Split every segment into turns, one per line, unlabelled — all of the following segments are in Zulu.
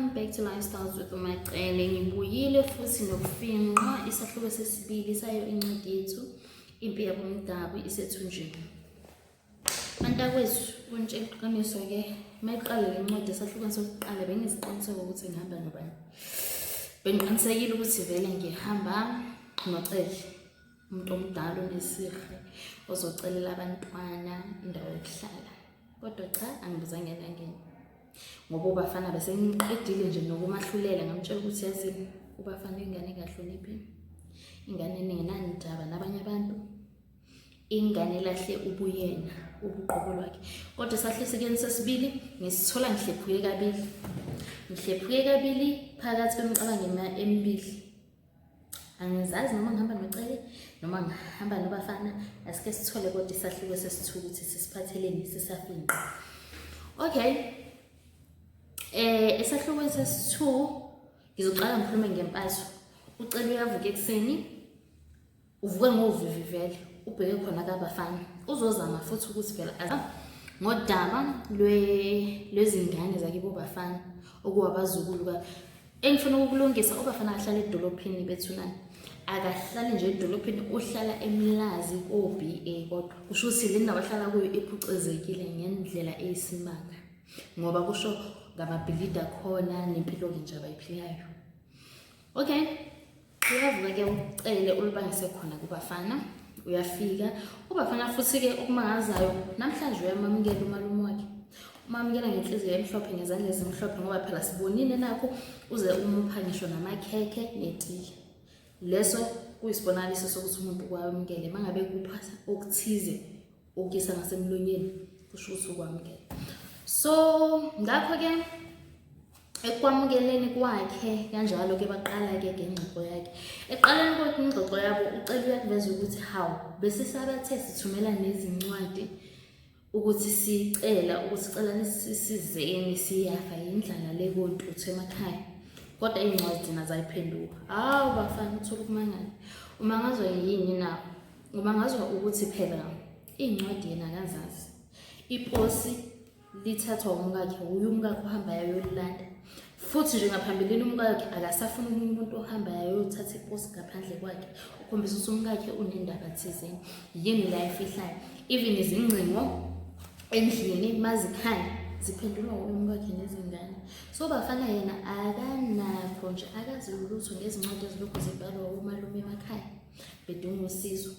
Welcome back to Lifestyles with uMacele. Ngibuyile futhi nokufinqa isahluko sesibili sayo incwadi yethu Impi Yabomdabu Isethunjini. Bantakwethu, kunitshela iqiniso ke, mayiqala le ncwadi esahlukweni sokuqala bengiziqiniseka ukuthi ngihamba nobani. Bengiqinisekile ukuthi vele ngihamba noCele, umuntu omdala onesihe ozocelela abantwana indawo yokuhlala. Kodwa cha, angibuzange nangena. Ngoba ubafana bese ngiqedile nje nokumahlulela ngamtshela ukuthi yazini ubafana ingane engahloniphi, ingane engenandaba nabanye abantu. Ingane elahle ubuyena ubuqobo lwakhe kodwa esahlisikeni sesibili ngisithola ngihlephuke kabili, ngihlephuke kabili phakathi kwemicabango emibili. Angizazi noma ngihamba noCele noma ngihamba nobafana. Asike sithole kodwa isahluko sesithuka ukuthi sisiphatheleni sisafinqa. Okay, esahlukweni sesi-2 ngizoqala ngikhulume ngempatho. UCele uyavuka ekuseni, uvuke ngovivi vele, ubheke khona kabafana, uzozama futhi ukuthi phela ngodaba lwezingane zakibo bafana okuwabazukulu ka engifuna ukukulungisa. Ubafana ahlala edolophini bethunani, akahlali nje edolophini, uhlala eMlazi ko-BA, kodwa kusho ukuthi le ndawo ahlala kuyo iphucezekile ngendlela eyisimanga, ngoba kusho ngamabhilidi akhona nempilo-ke nje abayiphilayo. Okay, uyavuka-ke uCele ulibangise khona kubafana, uyafika ubafana futhi-ke okumangazayo namhlanje uyamamukela umalume wakhe, umamukela ngenhliziyo emhlophe, ngezandla ezimhlophe, ngoba phela sibonile nakho uze umupha ngisho namakhekhe netiye. Leso kuyisibonakaliso sokuthi umuntu kwamukele. Uma ngabe kupha okuthize ukuyisa ngasemlonyeni, kusho ukuthi ukwamukele. So ngakho-ke ekwamukeleni kwakhe kanjalo-ke baqala-ke ngengxoxo yakhe. Ekuqaleni kwengxoxo yabo uCele uyakuveza ukuthi hawu, besisabathe sithumela nezincwadi ukuthi sicela ukuthi cela nisisizeni, siyafa yindlala le kontuthu emakhaya, kodwa iy'ncwadi thina zayiphenduka. Hawu bafana, uthole ukumangala. Umangazwa yini na? Umangazwa ukuthi phela iy'ncwadi yena akazazi, iposi lithathwa umkakhe, uye umkakhe uhamba yayolilanda futhi nje ngaphambilini umkakhe akasafuni omunye umuntu ohamba yayothatha iposi ngaphandle kwakhe. Ukhombisa ukuthi umkakhe unendaba thizeni, yini la efihlayo. Even izingcingo endlini mazikhala ziphendulwa umkakhe nezingane. So bafana yena akanakho nje, akazi lutho ngezincwadi ezilokhu zibhalwa umalume emakhaya bedinga usizo.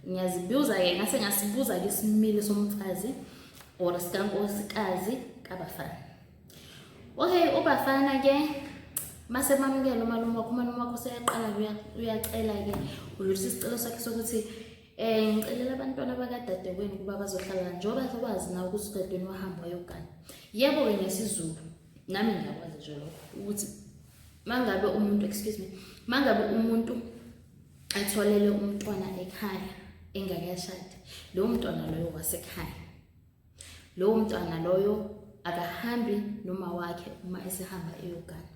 Ngiyazibuza-ke, ngase ngasibuza-ke isimilo somfazi or sikankosikazi kabafana. Okay, ubafana-ke mase mamukela umalume wakho, umalume wakho useyaqala uyacela-ke, udlulisa isicelo sakhe sokuthi ngicelela abantwana bakadadewenu ukuba bazohlala, njengoba sewazi nawe ukuthi udadewenu wahamba wayogana. Yebo-ke ngesiZulu nami ngiyakwazi nje lokho ukuthi mangabe umuntu, excuse me, mangabe umuntu atholele umntwana ekhaya engakashadi, lowo mntwana loyo wasekhaya, lowo mntwana loyo akahambi noma wakhe uma esehamba eyogana.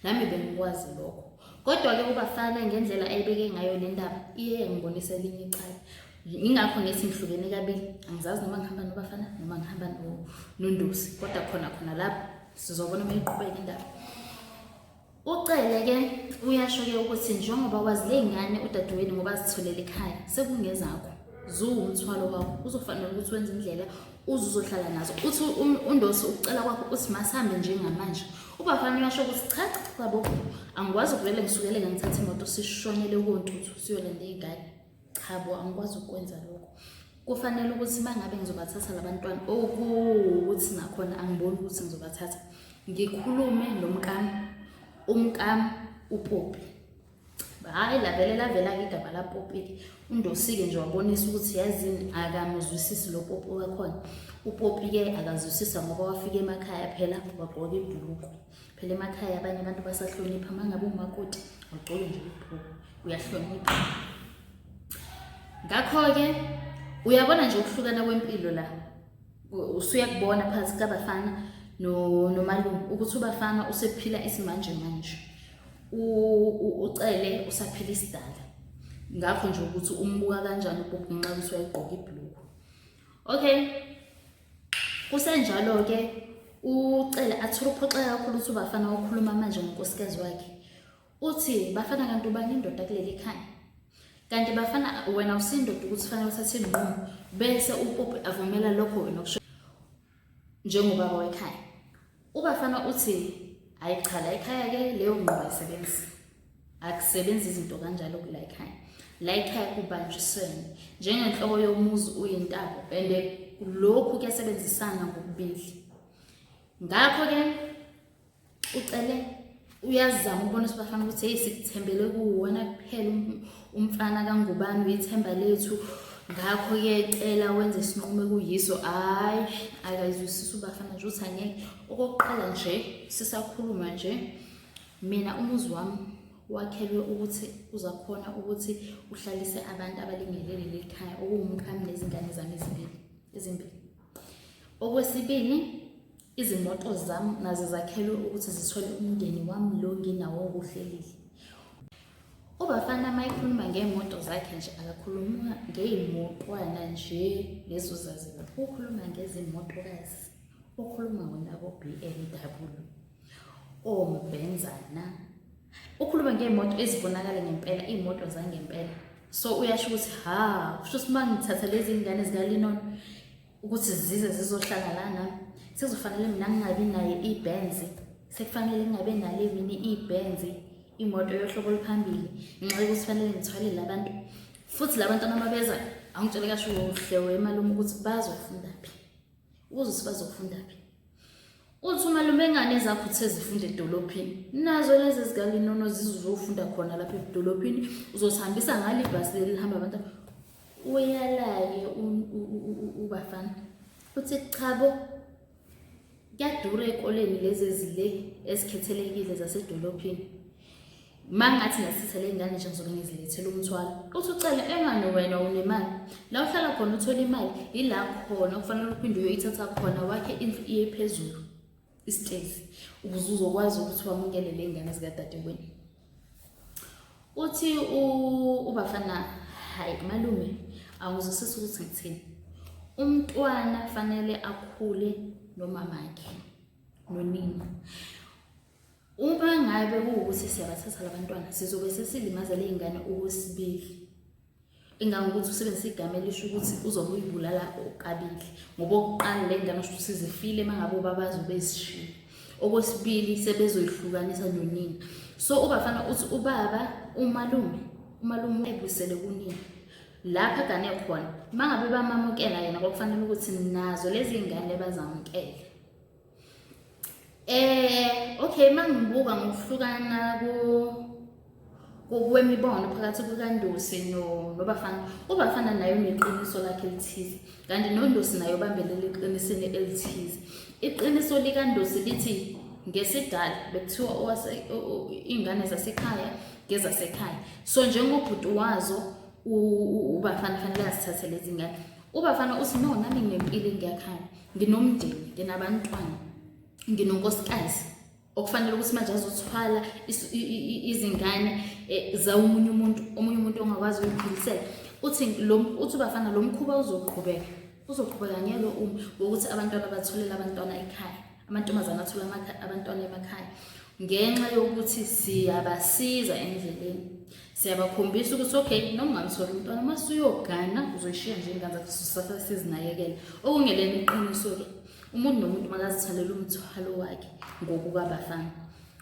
Nami bengikwazi lokho, kodwa-ke ubafana ngendlela ayibeke ngayo le ndaba iye yangibonisa elinye icala. Ingakho ngithi ngihlukene kabili, angizazi noma ngihamba nobafana noma ngihamba nondosi, kodwa khona khona lapho sizobona uma iqhubeka indaba. Ucele-ke uyasho-ke ukuthi njengoba wazi le ngane udadewenu ngoba azitholele ekhaya sekungezakho, ziwumthwalo wakho, kuzofanele ukuthi wenze indlela uze uzohlala nazo. Uthi uNdosi ukucela kwakho uthi masihambe njengamanje. Ubafana uyasho ukuthi cha cha bo, angikwazi ukuvele ngisukeleke ngithathe imoto sishonele koNtuthu siyolanda iy'ngane. Cha bo, angikwazi ukukwenza lokho. Kufanele ukuthi uma ngabe ngizobathatha labantwana, okuwukuthi nakhona angiboni ukuthi ngizobathatha, ngikhulume nomkami, umkami uPopi. Hhayi, lavele lavela-ke igama laPopi-ke. UNdosi-ke nje wabonisa ukuthi yazini akamuzwisisi lo Popi wakhona. UPopi-ke akazwisisa ngoba wafika emakhaya phela wagqoka ibhuluku. Phela emakhaya abanye abantu basahlonipha, uma ngabe umakoti wagqoke nje ibhuluku uyahlonipha. Ngakho-ke uyabona nje ukuhlukana kwempilo la, usuyakubona phakathi kabafana nomalume ukuthi ubafana usephila isimanje manje, uCele usaphila isidala. Ngakho nje ukuthi umbuka kanjani uPopi ngenxa yokuthi wayegqoka ibhuluku. Okay, kusenjalo-ke Ucele athole uphoxeka kakhulu ukuthi uBafana ukhuluma manje ngonkosikazi wakhe. Uthi Bafana kanti ubani indoda kuleli khaya? Kanti Bafana wena usindoda ukuthi fanele uthathe inqumo bese uPopi avumela lokho wena okusho njengobaba wekhaya. UBafana uthi hayi cha la ekhaya ke leyo nqubo ayisebenzi. Akusebenzi izinto kanjalo kula ekhaya. La ekhaya kubanjiswene njengenhloko yomuzi uyintabo and lokhu kuyasebenzisana ngokubili. Ngakho-ke ucele uyazama ukubona ukuthi bafana ukuthi hey sikuthembele kuwona kuphela um, umfana kangubani uyithemba lethu ngakho-ke cela wenze isinqumo ekuyiso hhayi akayizwisisi ubafana nje uthi angeke okokuqala nje sisakhuluma nje mina umuzi wami wakhelwe ukuthi uzakhona ukuthi uhlalise abantu abalingele leli khaya okuwumkami nezingane zami ezimbili ezimbili Okwesibili, izimoto zami nazo zakhelwe ukuthi zithole umndeni wami lo nginawo okuhlelile. UBafana uma ekhuluma ngey'moto zakhe nje akakhuluma ngey'motwana nje lezo zaziwa, ukhuluma ngezimotokazi, ukhuluma wona ko-B_M_W, ombhenzana, ukhuluma ngey'moto ezibonakala ngempela, iy'moto zangempela. So uyasho ukuthi ha, kusho ukuthi uma ngithatha lezi ngane zikaLinono ukuthi zize zizohlala la nami sekuzofanele mina ngingabi naye ibenzi sekufanele ngingabe nale mina ibenzi imoto yohlobo oluphambili ngenxa yokuthi fanele ngithwale labantu futhi labantwana uma beza angitshele kasho kuhle wemalume ukuthi bazofunda phi ukuze ukuthi bazofunda phi uthi umalume engane zakho uthe zifunda edolophini nazo lezi ezikalinono zizofunda khona lapha edolophini uzosihambisa ngalo ibhasi leli lihamba abantu Uyala-ke uBafana uthi chabo kuyadura ey'koleni lezi ezile ezikhethelekile zasedolophini uma ngathi ngasitha le ngane nje ngizobe ngizilethela umthwalo uthi ucele engane wena unemali la uhlala khona uthole imali yila khona kufanele uphinde uyoyithatha khona wakhe indlu iye phezulu isitezi ukuze uzokwazi ukuthi wamukele le ngane zikadadewenu Uthi uBafana hayi malume awuzwisisi ukuthi ngithini. Umntwana fanele akhule nomamakhe nonina. Uma ngabe kuwukuthi siyabathatha labantwana sizobe sesilimaza le ngane okwesibili. Engangokuthi usebenzise igama elisho ukuthi uzobe uyibulala kabili ngoba okokuqala le ngane usho ukuthi zifile uma ngabe ubabazi ubezishiya okwesibili sebezoyihlukanisa nonina so ubafana uthi ubaba umalume umalume ebuyisele kunina lapha gane khona uma ngabe bamamukela yena kwakufanele ukuthi nazo lezi ngane bazamukele okay mangibuka ngokuhlukana ku kwemibono phakathi kukaNdosi no noBafana. UBafana naye uneqiniso lakhe elithize kanti noNdosi naye ubambelele eqinisweni elithize. Iqiniso likaNdosi lithi ngesidala bekuthiwa owase ingane zasekhaya ngezasekhaya. So njengobhuti wazo uBafana fanele azithathe lezi ngane. UBafana uthi no nami nginempilo engiyakhayo. Nginomndeni, nginabantwana, nginonkosikazi okufanele ukuthi manje azothwala izingane eh, zawomunye umuntu, omunye umuntu ongakwazi ukuyiphilisela. Uthi lo uthi bafana lo mkhuba uzoqhubeka, uzoqhubeka ngeke ume wokuthi abantwana batholele abantwana ekhaya, amantombazane athola abantwana emakhaya ngenxa yokuthi siyabasiza endleleni. Siyabakhombisa ukuthi okay noma ungamtholi umntwana uma usuyogana uzoyishiya nje ingane zakho sisasa sizinakekele. Okungelena iqiniso-ke umuntu nomuntu makazithalele umthwalo wakhe ngokukabafana.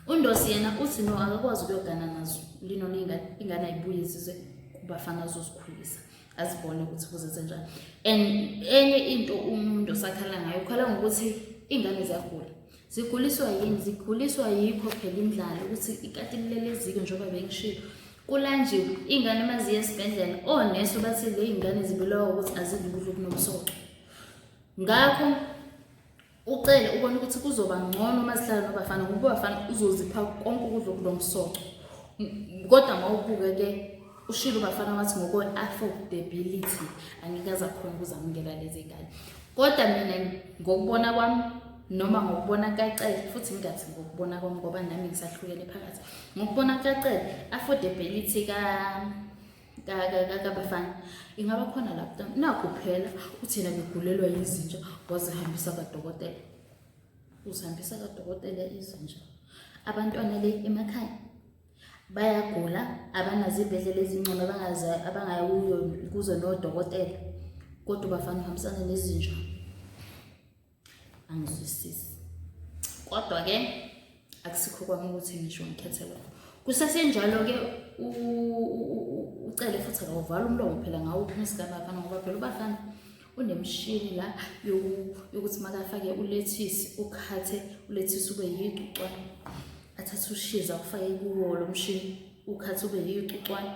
UNdosi yena uthi no akakwazi ukuyogana nazo linona ingane ingane ayibuye zizwe kubafana azozikhulisa azibone ukuthi kuzenze njani. And enye into umuntu osakhala ngayo ukhala ngokuthi ingane ziyagula. Ziguliswa yini? Ziguliswa yikho phela indlala ukuthi ikati lilele eziko njengoba bengishilo. Kulanjiwe iy'ngane uma ziye esibhedlela onesi bathi le y'ngane zibulawa ukuthi azidli ukudla okunomsoco. Ngakho uCele ubona ukuthi kuzoba ngcono uma zihlala noBafana ngoba uBafana uzozipha konke ukudla okunomsoco. Kodwa uma ubuke-ke ushilo uBafana wathi ngokwe-affordability angeke aze akhone ukuzamukela lezi ngane. Kodwa mina ngokubona kwami noma ngokubona kaCele futhi ngingathi ngokubona kwami ngoba nami ngisahlukene phakathi ngokubona kaCele affordability ka kabafana ingaba khona lapho nakho phela uthina begulelwa yizinja wazihambisa kadokotela. Uzihambisa kadokotela izinja. Abantwana le emakhaya bayagula, abanazibhedlela ezingcono abangaya kuzo nodokotela, kodwa ubafana uhambisana nezinja. Angizwisisi. Kodwa-ke akusikho kwami ukuthi ngisho ngikhethe lokho. Kusesenjalo-ke uCele futhi akawuvala umlomo phela ngawo umuzi kaBafana, ngoba phela uBafana unemishini la yokuthi makafake ulethisi, ukhathe ulethisi ube yicucwana, athathe ushiza ufake kuwo lo mshini, ukhathe ube yicucwana,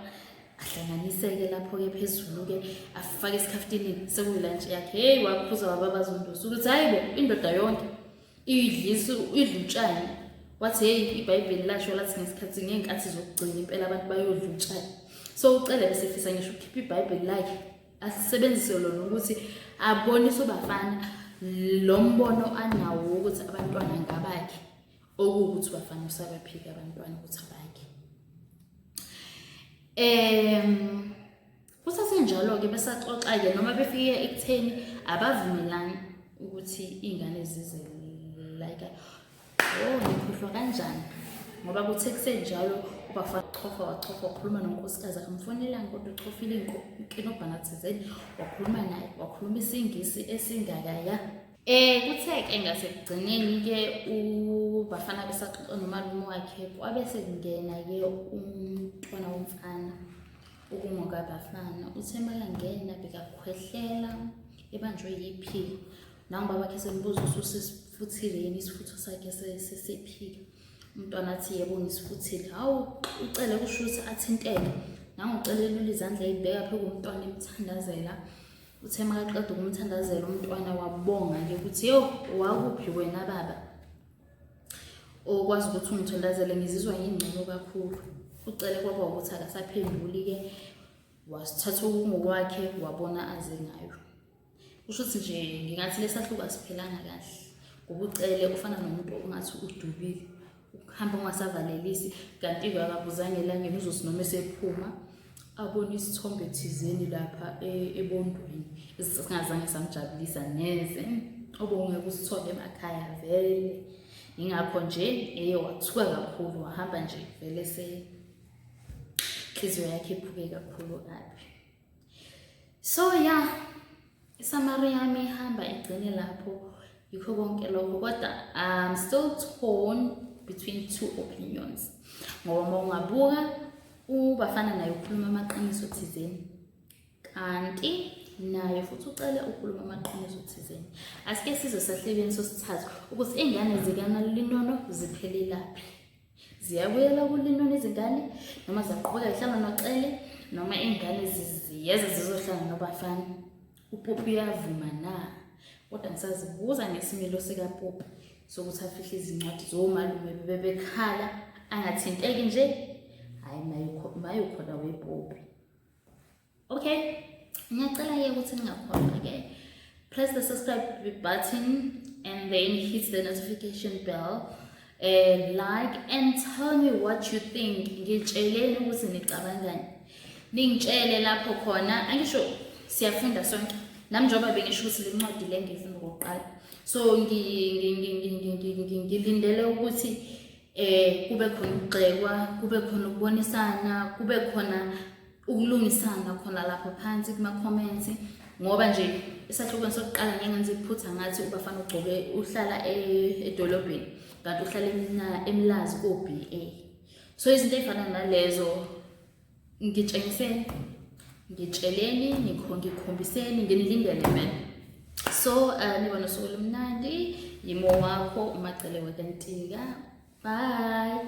ahlanganiseke lapho-ke phezulu-ke, afake esikhaftinini, sekuyilantshi yakhe. Hheyi, waphuza wababaza uNdosi ukuthi hhayi bo, indoda yonke idlisa idla utshani. Wathi hheyi, iBhayibheli lasho lathi ngesikhathi ngey'nkathi zokugcina impela abantu bayodla utshani. So uCele besefisa ngisho ukukhipha iBhayibheli lakhe asebenzise lona ukuthi abonise uBafana lo mbono anawo wokuthi abantwana ngabakhe, okuwukuthi uBafana usabaphika abantwana ukuthi abakhe. Kusasenjalo-ke besaxoxa-ke noma befike ekutheni abavumelani ukuthi iy'ngane zize like oh ngikhohlwa kanjani, ngoba kuthe kusenjalo uBafana chofa wachofa wakhuluma nonkosikazi, akamfonelanga kodwa uchofile inkinobhana thizeni, wakhuluma naye, wakhuluma isiNgisi esingakaya. Kuthe-ke ngasekugcineni-ke uBafana besaxoxa nomalume wakhe, kwabe sekungena-ke umntwana womfana okungokaBafana. Uthe makangena bekakhwehlela ebanjwe yiphika. Nangu babakhe sembuza ukuthi usesifuthile yini isifutho sakhe sephika. Umntwana athi yebo ngisifuthile. Hawu, uCele kusho ukuthi athinteke. Nangu uCele elula izandla eyibeka phezu komntwana emthandazela. Uthe makaqeda ukumthandazela umntwana wabonga-ke ukuthi yo wakuphi wena baba okwazi ukuthi ungithandazele, ngizizwa ngingcono kakhulu. Ucele kwaba ukuthi akasaphenduli-ke, wasithatha okungokwakhe wabona aze ngayo. Kusho ukuthi nje ngingathi lesahluko asiphelanga kahle, ngoba uCele ufana nomuntu ongathi udubile, ukuhamba ungasavalelisi, kanti-ke akabuzanga elangeni, uzothi noma esephuma abone isithombe thizeni lapha ebondweni esingazange samjabulisa neze, obungeke usithole emakhaya vele. Yingakho nje eye wathuka kakhulu, wahamba nje vele se inhliziyo yakhe iphuke kakhulu kabi. So yeah, i-summary yami ihamba igcine lapho, yikho konke lokho, kodwa I'm still torn between two opinions, ngoba uma ungabuka uBafana naye ukhuluma amaqiniso thizeni, kanti naye futhi uCele ukhuluma amaqiniso thizeni. Asike size sahlekeni sosithathu ukuthi iy'ngane zikaNalinono ziphelelaphi, ziyabuyela kuLinono izingane noma ziyaqhubeka zihlala noCele, noma iy'ngane ziyeza zizohlala noBafana. UPopi uyavuma na? Kodwa ngisazibuza ngesimilo sikaPopi sokuthi afihle izincwadi zomalume bebekhala angathinteki nje. Hhayi, maye ukhona wePopi. Okay, ngiyacela-ke ukuthi ningakhohlwa-ke, press the subscribe button and then hit the notification bell, like and tell me what you think. Ngitsheleni ukuthi nicabangani, ningitshele lapho khona. Angisho siyafunda sonke, nami njengoba bengisho ukuthi le ncwadi le ngiyifunda okokuqala, so ngilindele ukuthi kube khona ukugxekwa, kube khona ukubonisana, kube khona ukulungisana khona lapho phansi kuma-comments, ngoba nje esahlukweni sokuqala ngeke ngenze iphutha ngathi uBafana ugcoke uhlala edolobheni kanti uhlala eMlazi ko-BA. So izinto ey'fana nalezo ngitshengiseni, ngitsheleni, ngikhombiseni, nginilindele man. So niba nosuku olumnandi. Yimo wakho uMacele wakaNtika. Bye.